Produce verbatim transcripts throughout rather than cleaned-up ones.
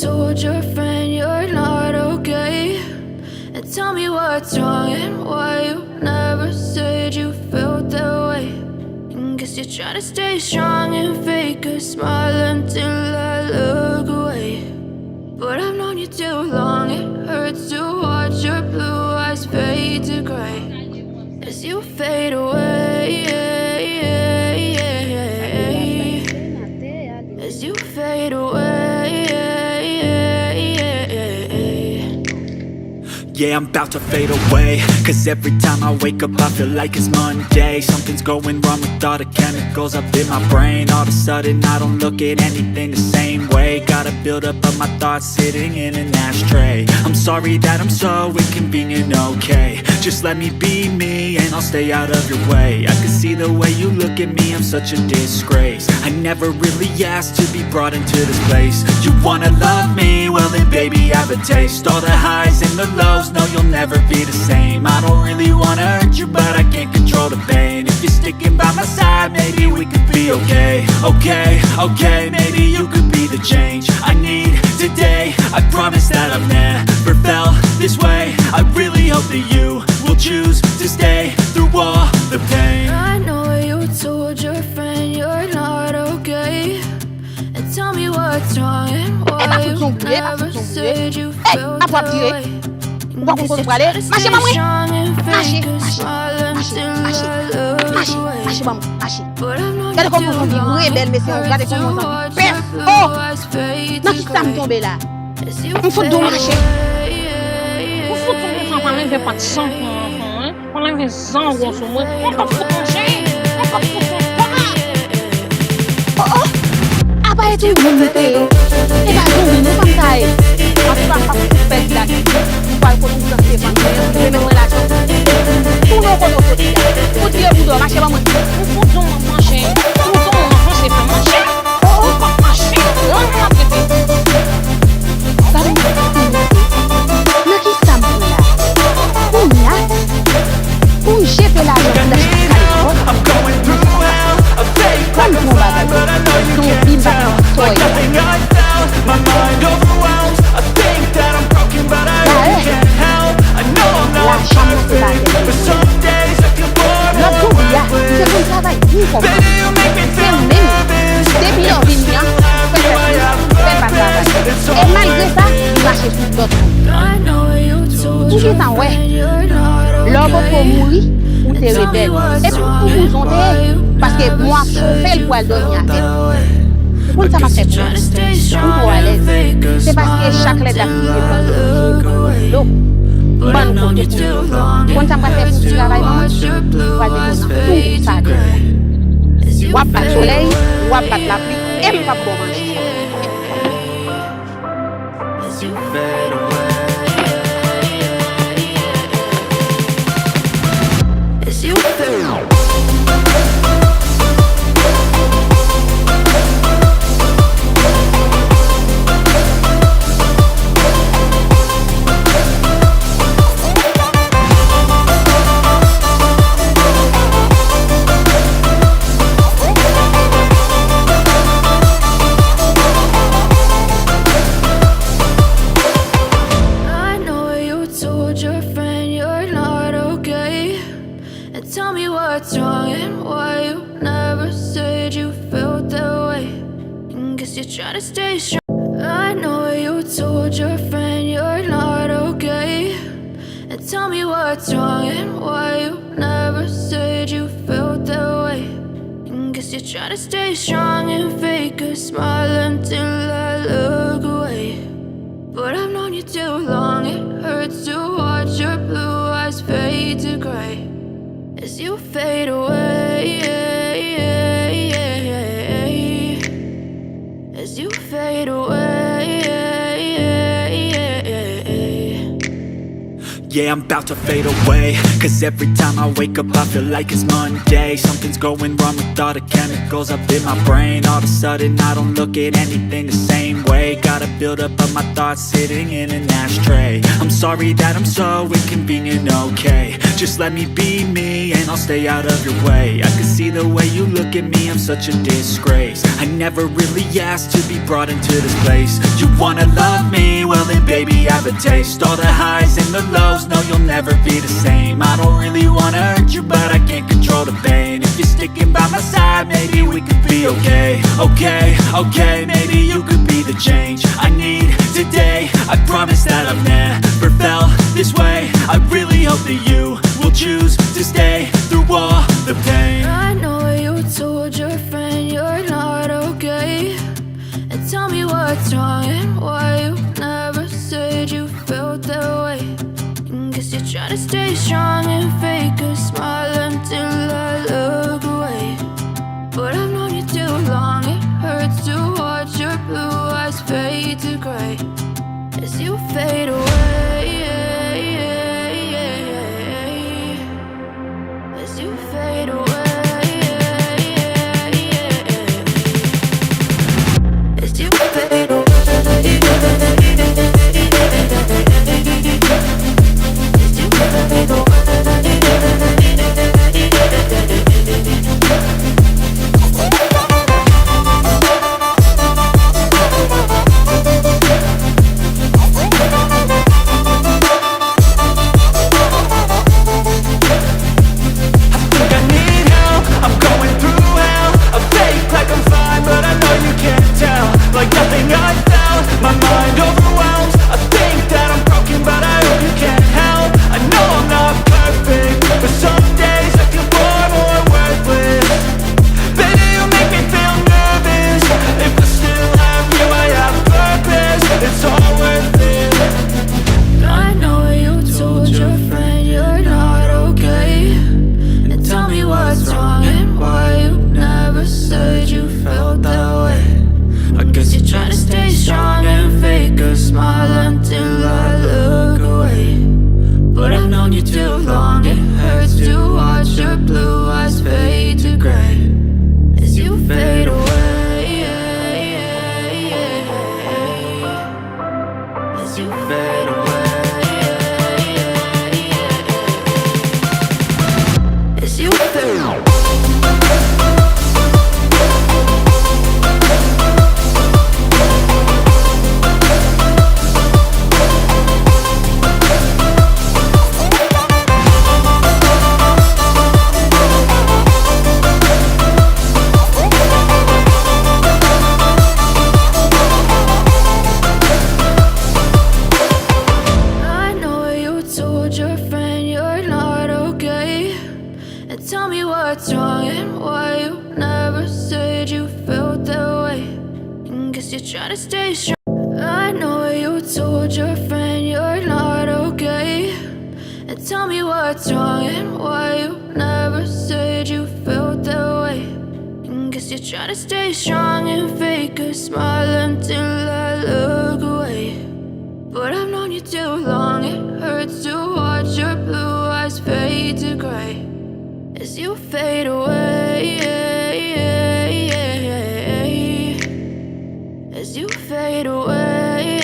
Told your friend you're not okay. And tell me what's wrong and why you never said you felt that way. And guess you're trying to stay strong and fake a smile until I look away. But I've known you too long, it hurts to watch your blue eyes fade to gray as you fade away. As you fade away. Yeah, I'm about to fade away. Cause every time I wake up, I feel like it's Monday. Something's going wrong with all the chemicals up in my brain. All of a sudden, I don't look at anything the same way. Gotta build up of my thoughts sitting in an ashtray. I'm sorry that I'm so inconvenient, okay? Just let me be me and I'll stay out of your way. I can see the way you look at me, I'm such a disgrace. I never really asked to be brought into this place. You wanna love me? Well, then, baby, I have a taste. All the highs and the lows, no, you'll never be the same. I don't really wanna hurt you, but I can't control the pain. If you're sticking by my side, maybe we could be okay. Okay, okay, maybe you could be the change I need today. I promise that I've never felt this way. I really hope that you will choose to stay through all the pain. I know you told your friend you're not okay. And tell me what's wrong and why you never said you felt that way. Ou pa konn kote w prale? Mache ban mwen! Mache, mache, mache, mache, mache, mache ban mwen, mache. Gade kòman w zanmi rebèl, mesye, gade kòman w zanmi pès. Oh! Nan kisa m tonbe la? M fout di w mache. Ou fout yon fanm anleve pat san pran anfan, wi. Mwen leve zango sou mwen. Mwen p ap fout manje. Mwen p ap fout yon pa. Oh oh. Apa e tou moun mete yo. E pa zanmi non fanm sa ye. Antouka m p ap fout pèdi la. M pral kote ou danse fanm sa yo. Ou vle met mwen lajan. Tounen w kote w soti a. Ou di e boudò mache ban mwen. Ou fout yon manje. Ou fout yon manje fè manje. Ou p ap mache. Ou p ap rete. Gade yon kote pou mete. Nan kisa m pran la? Kounye a, pou m jete lajan pou m t achte kalot. Ban m di w yon bagay, zanmi m pa t nan soy la. Dayè, lajan m nan se pa tèt mwen. Lòt jou li a, m te konn travay di w konsa. Se ou menm, depi lè w vini an, fè tèt ou, fè l pa travay. E malgre sa, li mache sou lòt moun. Poukisa w wè, lè w potko mouri, ou te rebèl, epi ou bouzon te ye, paske mwen ap chofe l pou al dòmi atè. Ou konn sa m ap fè pou ou? M twò alèz. Se paske chak lè dam li te pran dlo, m ban l kote pou l. Ou konn sa m pral fè pou ti travay manman? M pral mete w nan tou sa dlo. W ap bat solèy, w ap bat lapli, e m p ap ba w manje. I know you told your friend you're not okay. And tell me what's wrong and why you never said you felt that way. And guess you're trying to stay strong. I know you told your friend you're not okay. And tell me what's wrong and why you never said you felt that way. And guess you're trying to stay strong and fake a smile until I look away. But I've known you too long, it hurts to watch your blue eyes fade to gray as you fade away. As you fade away. Yeah, I'm about to fade away. Cause every time I wake up, I feel like it's Monday. Something's going wrong with all the chemicals up in my brain. All of a sudden, I don't look at anything the same way. Gotta build up of my thoughts sitting in an ashtray. I'm sorry that I'm so inconvenient, okay? Just let me be me and I'll stay out of your way. I can see the way you look at me, I'm such a disgrace. I never really asked to be brought into this place. You wanna love me? Well then, baby, I have a taste. All the highs and the lows, no, you'll never be the same. I don't really wanna hurt you, but I can't control the pain. If you're sticking by my side, maybe we could be okay. Okay, okay, maybe you could be the change I need today. I promise that I've never felt this way. I really hope that you will choose to stay through all the pain. I know you told your friend you're not okay. And tell me what's wrong and why you never said you felt that way. Guess you're trying to stay strong and fake a smile until I look away. But I've known you too long, it hurts to watch your blue eyes fade to gray as you fade away. As you fade away. As you fade away. As you fade away. I think I need help, I'm going through hell. I fake like I'm fine, but I know you can't tell. Like nothing I felt, my mind overwhelms. I think that I'm broken, but I hope you can't help. I know I'm not perfect, but some days I feel bored or worthless. Baby, you make me feel nervous. If I still have you, I have purpose. It's all worth it. I know you told your friend you're not okay. And tell me what's wrong and why you never said you felt that way. I guess you're trying to stay strong and fake a smile until I look away. But I've known you too long, it hurts to watch your blue eyes fade to gray as you fade away. As you fade away. As you fade away. I know you told your friend you're not okay. And tell me what's wrong and why you never said you felt that way. And guess you're trying to stay strong. I know you told your friend you're not okay. And tell me what's wrong and why you never said you felt that way. And guess you're trying to stay strong and fake a smile until I look away. But I've known you too long, it hurts to watch your blue eyes fade to gray as you fade away. As you fade away.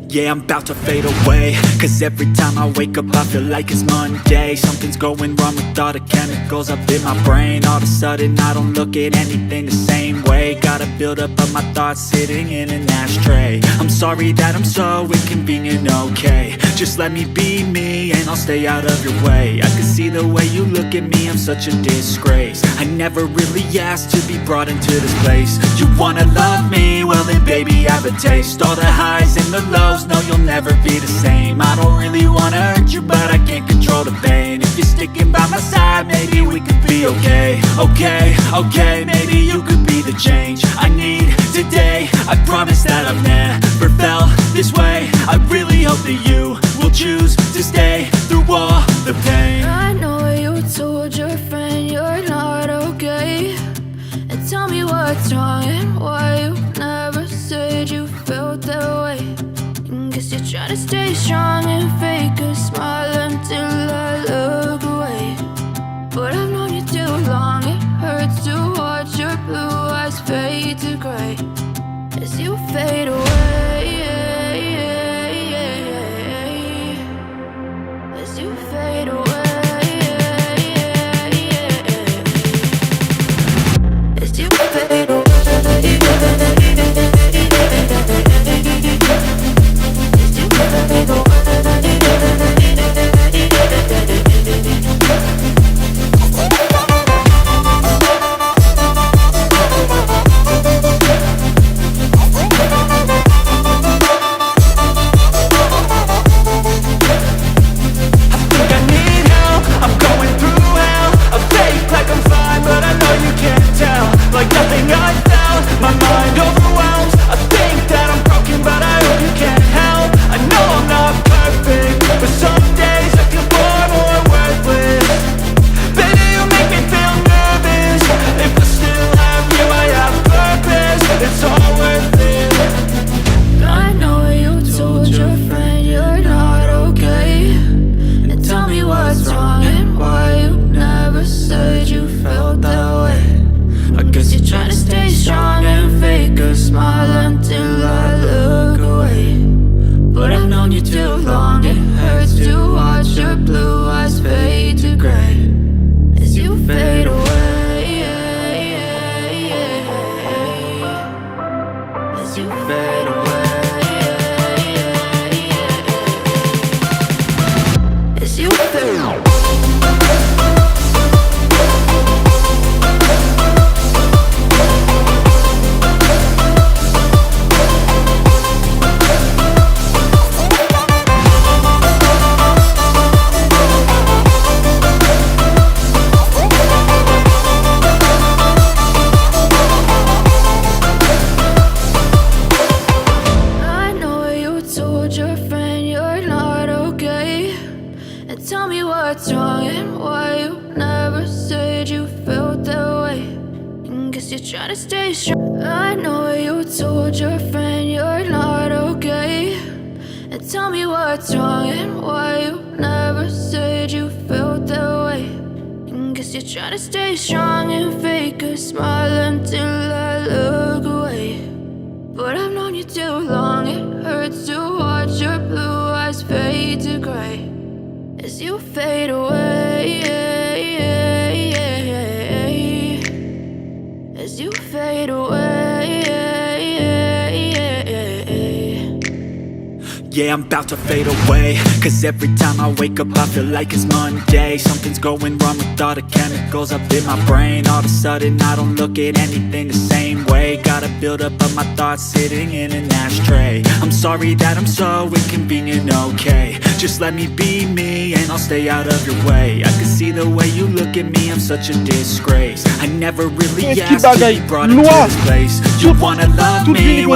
Yeah, I'm about to fade away. Cause every time I wake up, I feel like it's Monday. Something's going wrong with all the chemicals up in my brain. All of a sudden, I don't look at anything the same way. Got a buildup of my thoughts sitting in an ashtray. I'm sorry that I'm so inconvenient, okay? Just let me be me and I'll stay out of your way. I can see the way you look at me, I'm such a disgrace. I never really asked to be brought into this place. You wanna love me? Well then, baby, I have a taste. All the highs and the lows, no, you'll never be the same. I don't really wanna hurt you, but I can't control the pain. If you're sticking by my side, maybe we could be okay. Okay, okay, maybe you could be the change I need today. I promise that I've never felt this way. I really hope that you will choose to stay through all the pain. I know you told your friend you're not okay. And tell me what's wrong and why you never said you felt that way. And guess you're trying to stay strong and fake a smile until I look away. But I've known you too long, it hurts to watch your blue eyes fade to gray as you fade away. I think I need help, I'm going through hell. I fake like I'm fine, but I know you can't tell. Like nothing I felt, my mind overwhelms. I think that I'm broken, but I hope you can't help. I know I'm not perfect, but some days I feel bored or worthless. Baby, you make me feel nervous. If I still have you, I have purpose. It's all worth it. I know you told your friend you're not okay. And tell me what's wrong and why you never said you felt that way. I guess you're trying to stay strong and fake a smile until I look away. But I've known you too long, it hurts to watch your blue eyes fade to gray as you fade away. As you fade away, as you fade away. I know you told your friend you're not okay. And tell me what's wrong and why you never said you felt that way. And guess you're trying to stay strong. I know you told your friend you're not okay. And tell me what's wrong and why you never said you felt that way. And guess you're trying to stay strong and fake a smile until I look away. But I've known you too long, it hurts to watch your blue eyes fade to gray as you fade away. As you fade away. Yeah, I'm about to fade away. Cause every time I wake up, I feel like it's Monday. Something's going wrong with all the chemicals up in my brain. All of a sudden, I don't look at anything the same way. Got a buildup of my thoughts sitting in an ashtray. I'm sorry that I'm so inconvenient, okay? Just let me be me and I'll stay out of your way. I can see the way you look at me, I'm such a disgrace. I never really asked to be brought into this place. You wanna love me? Well,